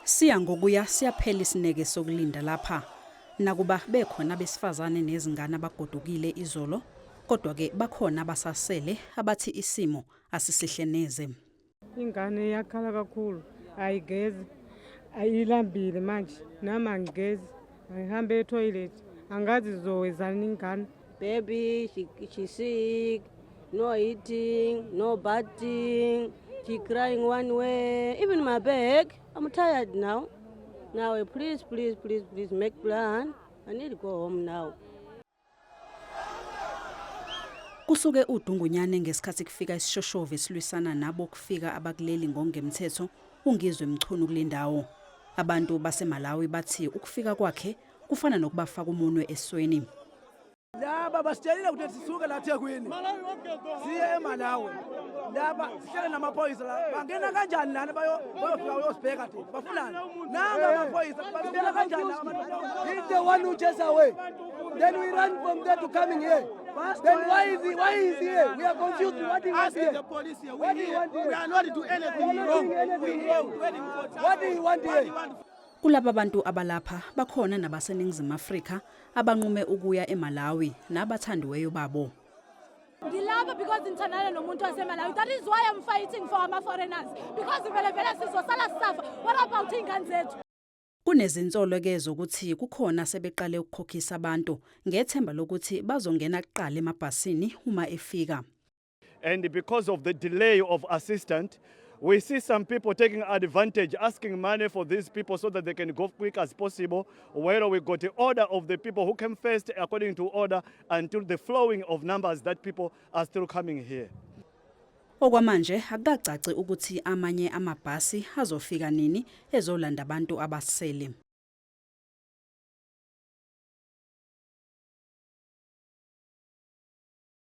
Siya ngokuya siyaphela isineke sokulinda lapha. Nakuba bekhona abesifazane nezingane abagodukile izolo, kodwa-ke bakhona abasasele abathi isimo asisihle neze. Ingane iyakhala kakhulu, ayigezi, ayilambile manje, nami angigezi, angihambe ethoyilethi, angazi zizowenzani ingane. Baby, she sick, no eating, no bathing, she crying one way. Even my bag, I'm tired now. Now, please, please, please, please make plan. I need to go home now. Kusuke udungunyane ngesikhathi kufika isishoshovu esilwisana nabo kufika abakuleli ngokungemthetho uNgizwe Mchunu kule ndawo. Abantu baseMalawi bathi ukufika kwakhe kufana nokubafaka umunwe esweni. Laba basitshelile ukuthi sisuke la Thekwini siye eMalawi, laba sihlele namaphoyisa la. Bangena kanjani lana bayofika uyosibheka thina? Bafunani nanga amaphoyisa? Bangena kanjani la abantu? He's the one who chased away. Then we run from there to coming here. Then why is he here? We are confused. What do you want Ask here? The police here. We What do you here. want here? We are not do anything We are not wrong. doing anything We here wrong. waiting for time. What do you want What here? do you want? Kulaba bantu abalapha bakhona nabaseNingizimu Afrika abanqume ukuya eMalawi nabathandiweyo babo. Ngilapha because ngithandana nomuntu waseMalawi. That is why I'm fighting for ama-foreigners, because vele vele sizosala sisafa. What about iy'ngane zethu? Kunezinsolo ke zokuthi kukhona sebeqale ukukhokhisa abantu ngethemba lokuthi bazongena kuqala emabhasini uma efika. And because of the delay of assistance, we see some people taking advantage, asking money for these people so that they can go quick as possible. Where we got the order of the people who came first according to order until the flowing of numbers that people are still coming here. Okwamanje akukacaci ukuthi amanye amabhasi azofika nini ezolanda abantu abasele.